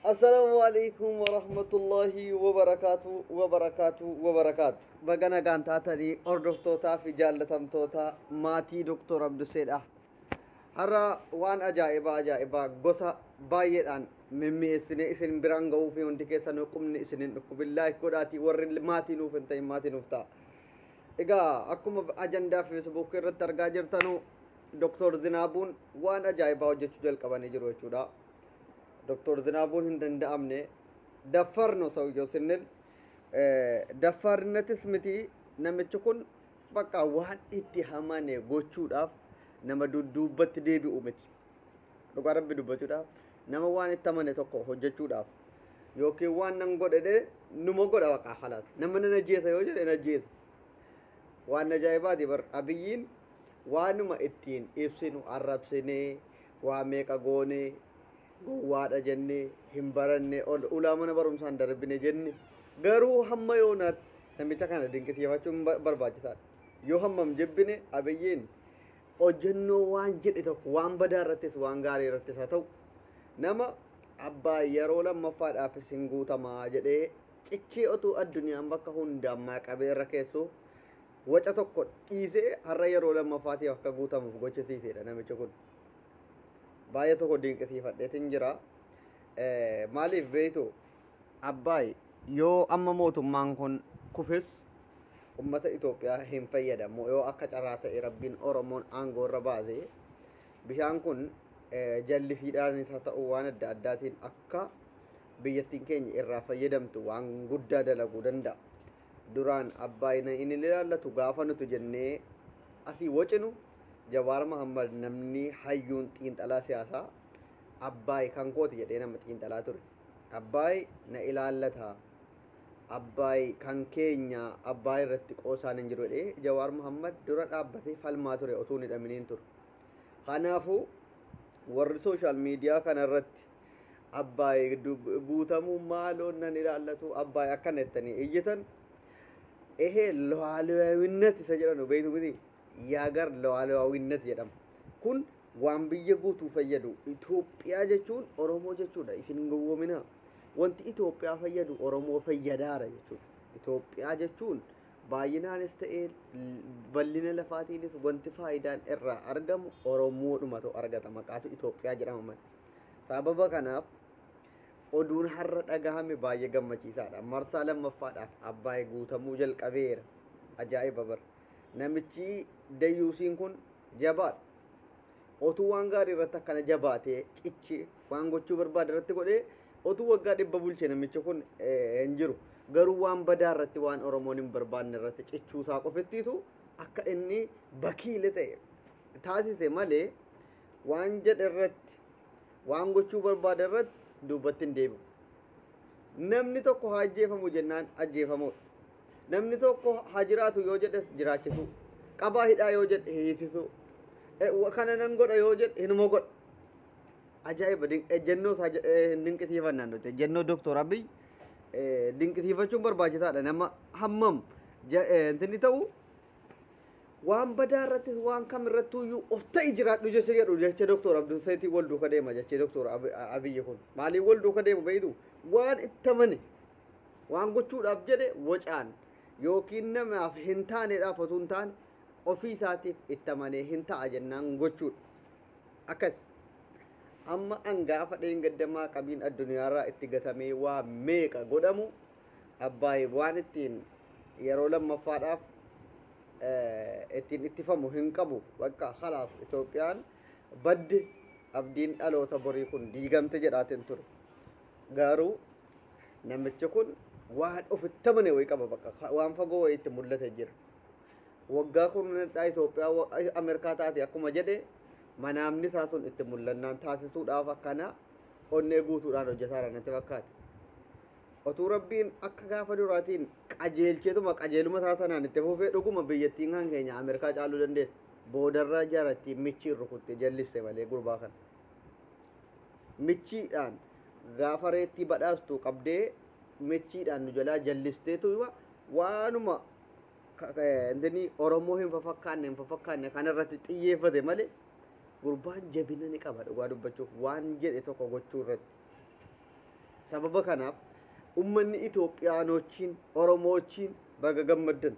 Assalaamu alaikum warahmatullahi wabarakaatu wabarakaatu wabarakaatu. Baga nagaan taatanii hordoftootaa fi jaallatamtoota maatii Doktor Abduseedha. Har'a waan ajaa'ibaa ajaa'ibaa gosa baay'eedhaan mimmi'eessinee isin biraan ga'uu fi hundi keessanuu qubni isin hin dhukkubin like godhaatii warri maatii nuuf hin ta'in maatii nuuf ta'a. Egaa akkuma ajandaa Facebook irratti argaa jirtanu Doktor Zinaabuun waan ajaa'ibaa hojjechuu jalqabanii jiru jechuudha. Doktor Zinaabuun hin danda'amne daffarno ሰውየው ስንል daffarinatis miti, namichi kun bakka waan itti hamane gochuudhaaf nama dudduubbatti deebi'u miti. Dhugaa Rabbi dubbachuudhaaf nama waan itti amane tokko hojjechuudhaaf yookiin waan nan godhe numa godha bakka halaas. Nama nan ajjeesa yoo jedhe nan ajjeesa. Waan ajaa'ibaati bar Abiyyiin waanuma ittiin ibsinu arrabsinee waa meeqa goonee gowwaadha jennee hin baranne ol ulaa mana barumsaan darbine jenne, garuu hamma yoonaatti namicha kana dinqisiifachuun barbaachisaadha. Yoo hammam jibbine Abiyyiin hojjennoo waan jedhe tokko waan badaa irrattis waan gaarii irrattis haa ta'u nama abbaa yeroo lammaffaadhaafis hin guutamaa jedhee cichee otuu addunyaan bakka hundaan maaqabee irra keessu waca tokko dhiisee har'a yeroo lammaffaatiif akka guutamuuf gochisiisedha namichi kun. Baay'ee tokko dinqisiifadheetin jira. Maaliif beektu, Abbaay yoo amma mootummaan kun kufis ummata Itoophiyaa hin fayyadamu. Yoo akka carraa ta'e Rabbiin Oromoon aangoo irra baase, bishaan kun jallisiidhaanis haa ta'u waan adda addaatiin akka biyyattiin keenya irraa fayyadamtu waan guddaa dalaguu danda'a. Duraan Abbaay na inni ilaallatu gaafa nuti jennee asii wacinu, Jawaar Mahammad namni hayyuun xiinxalaa siyaasaa Abbaay kan kooti jedhee nama xiinxalaa ture. Abbaay na ilaallata. Abbaay kan keenya, Abbaay irratti qoosaan hin jiru jedhee Jawaar Mahammad dura dhaabbatee falmaa ture otuu hin hidhaminiin ture. Kanaafuu warri social media kana irratti Abbaay guutamuu maaloon nan ilaallatu Abbaay akkana jettanii iyyitan, ይሄ ሉዓላዊነት isa jedhamu beektu miti, የሀገር ሉዓላዊነት jedhama. Kun waan biyya guutuu fayyadu. Itoophiyaa jechuun Oromoo jechuudha. Isin hin gowwoominaa. Wanti Itoophiyaa fayyadu Oromoo fayyadaara jechuudha. Itoophiyaa jechuun baay'inaanis ta'ee bal'ina lafaatiinis wanti faayidaan irraa argamu Oromoodhumatu argata. Maqaatu Itoophiyaa jedhama malee. Sababa kanaaf oduun har'a dhagahame baay'ee gammachiisaadha. Marsaa lammaffaadhaaf Abbaay guutamuu jalqabeera. Ajaa'iba bara. Namichi dayyuusiin kun jabaadha. Otuu waan gaarii irratti akkana jabaatee cichi waan gochuu barbaade irratti godhee otuu waggaa 100 bulche namichi kun hin jiru. Garuu waan badaa irratti, waan Oromoon hin barbaanne irratti cichuusaa qofittiitu akka inni bakiile ta'e taasise malee waan jedhe irratti, waan gochuu barbaade irratti duubatti hin deebi'u. Namni tokko haa ajjeefamu jennaan ajjeefamudha. Namni tokko haa jiraatu yoo jedhes jiraachisu. Qabaa hidhaa yoo jedhe hiisisu. Kana nan godha yoo jedhe hinuma godha. Ajaa'iba, ejjennoo isaa dinqisiifannaan nuti. Ejjennoo Doktor Abiy dinqisiifachuun barbaachisaadha. Nama hammam inni ta'u waan badaa irrattis waan kam irrattuyyuu of ta'i jiraadhu jecha jedhu jecha Doktor Abdulseetii wal duuka deema jecha Doktor Abiyyi kun. Maaliif wal duuka deemu beektu? Waan itti amane waan gochuudhaaf jedhe wacaan yookiin namaaf hin taaneedhaaf osoo hin taane ofii isaatiif itti amanee hin ta'a jennaan gochuudha. Akkas. Amma an gaafa dheengaddamaa qabiin addunyaarraa itti gatamee waa meeqa godhamu Abbaay waan ittiin yeroo lammaffaadhaaf ittiin ittifamu hin qabu. Bakka khalaas Itoophiyaan badde, abdiin dhaloota borii kun diigamte jedhaatiin ture. Garuu namichi kun waan ofitti amane wayii qaba, bakka waan fagoo wayii itti mul'ate jira. Waggaa kurnadhaa Itoophiyaa Ameerikaa taate akkuma jedhe manaamni isaa sun itti mul'annaan taasisuudhaaf akkana onnee guutuudhaan hojjetaa jira natti fakkaata. Otuu Rabbiin akka gaafa duraatiin qajeelcheetuma qajeeluma isaa sanaan itti fufee dhuguma biyyattiin kan keenya Ameerikaa caaluu dandeessa. Boodarra jarattiin michiin rukutte jalliste malee gurbaa kana. Michiidhaan gaafa reettii badhaastu qabdee michiidhaan nu jalaa jallisteetu waanuma inni Oromoo hin fafakkaanne kanarratti xiyyeeffate malee gurbaan jabina ni qaba dhugaa dubbachuuf waan jedhe tokko gochuu irratti. Sababa kanaaf ummanni Itoophiyaanochiin Oromoochiin baga gammaddan.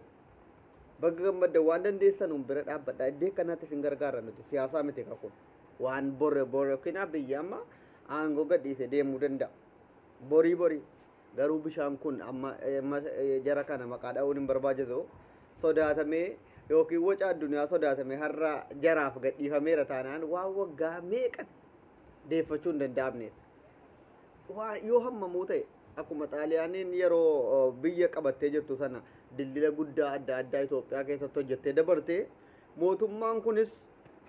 Baga gammaddan, waan dandeessanuun bira dhaabbadha. Iddoo kanatti isin gargaara nuti siyaasaa miti kakun. Waan borre borre yookiin biyya amma aangoo gadhiisee deemuu danda'a. Borii borii garuu bishaan kun amma jara kana maqaa dha'uun hin barbaachisu, sodaatamee yookiin waca addunyaa sodaatamee har'a jaraaf gadhiifameera taanaan waan waggaa meeqa deeffachuu hin danda'amneedha. Waa yoo hammamuu ta'e, akkuma Xaaliyaaniin yeroo biyya qabattee jirtu sana dildila guddaa adda addaa Itoophiyaa keessatti hojjettee dabarte, mootummaan kunis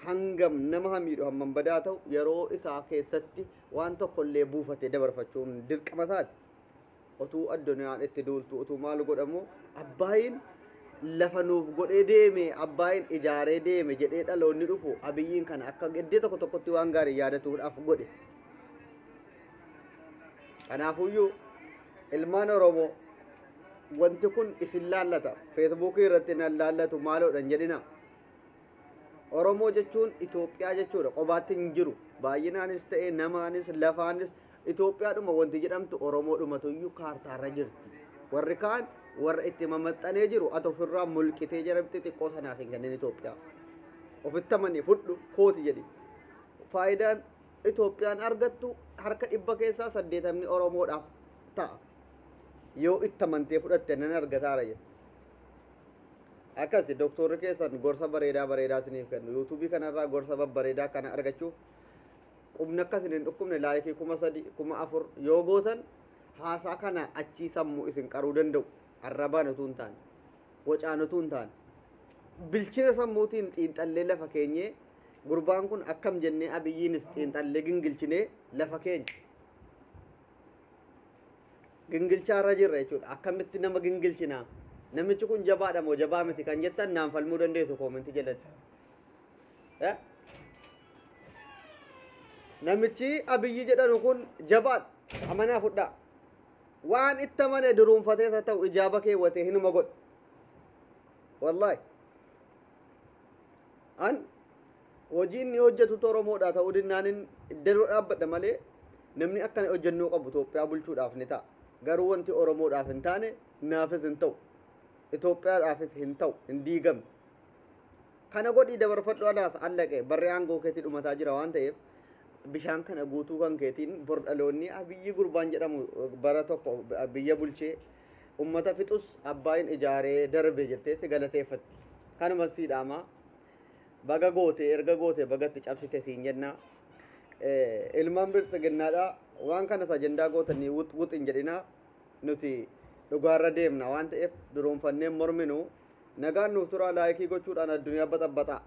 hangam nama hamiidhu, hammam badaa ta'u, yeroo isaa keessatti waan tokkollee buufatee dabarfachuun dirqama isaati. Otuu addunyaan itti duultu, utuu maal godhamu, Abbaayin lafa nuuf godhee deeme, Abbaayin ijaaree deeme jedhee dhaloonni dhufu Abiyyiin kana akka iddoo tokko tokkotti waan gaarii yaadatuudhaaf godhe. Kanaafuyyuu ilmaan Oromoo, wanti kun isin laallata. Feesbuukii irratti nan laallatu maaloodhan jedhina. Oromoo jechuun Itoophiyaa jechuudha. Qobaatti hin jiru. Baay'inaanis ta'e, namaanis lafaanis Itoophiyaadhuma wanti jedhamtu Oromoodhumatu iyyuu kaartaarra jirti. Warri kaan warra itti mamaxxanee jiru, ati ofirraa mulqitee jara xixiqqoo sanaaf hin kennin Itoophiyaa. Ofitti amanii fudhu kooti jedhi. Faayidaan Itoophiyaan argattu harka 100 keessaa 80 Oromoodhaaf ta'a. Yoo itti amantee fudhatte nan argataara jedhe. Akkasi doktorri keessan gorsa bareedaa bareedaa isiniif kennu. Yuutuubii kanarraa gorsa babbareedaa kana argachuuf qubni akka isin hin dhukkubne like 3000, 4000 yoo gootan, haasaa kana achii sammuu isin qaruu danda'u. Arrabaan utuu hin taane, wacaan utuu hin taane, bilchina sammuutiin xiinxallee lafa keenyee, gurbaan kun akkam jennee Abiyyiinis xiinxallee gingilchinee lafa keenya. Gingilchaarra jirra jechuudha. Akkamitti nama gingilchinaa? Namichi kun jabaadha moo jabaa miti kan jettan naan falmuu dandeessu comment jalatti. Namichi Abiyyi jedhanu kun jabaadha. Amanaa fudhaa. Waan itti amane duruunfatee haa ta'u ijaaba keewwatee hinuma godha. Wallaahi. An hojii inni hojjetutu Oromoodhaa ta'uu dinnaanin iddoo dhaabbadha malee, namni akkana hojjennuu qabu Itoophiyaa bulchuudhaaf ni ta'a. Garuu wanti Oromoodhaaf hin taane naafis hin ta'u. Itoophiyaadhaafis hin ta'u, hin diigamne. Kana godhii dabarfadhu, alaas allaqe barri aangoo keetii dhumataa jira waan ta'eef, bishaan kana guutuu kan keetiin bor dhaloonni Abiyyi gurbaan jedhamu bara tokko biyya bulchee ummata fixus Abbaayin ijaaree darbe jettee si galateeffatti. Kanuma sii dhaamaa. Baga goote, erga goote bagatti cabsite siin jennaa. Ilmaan biltsiginnaadha, waan kanas ajandaa gootanii wux wux hin jedhinaa. Nuti dhugaarra deemna waan ta'eef duroonfannee morminu. Nagaan nuuf turaa, like gochuudhaan addunyaa baxabbaxaa.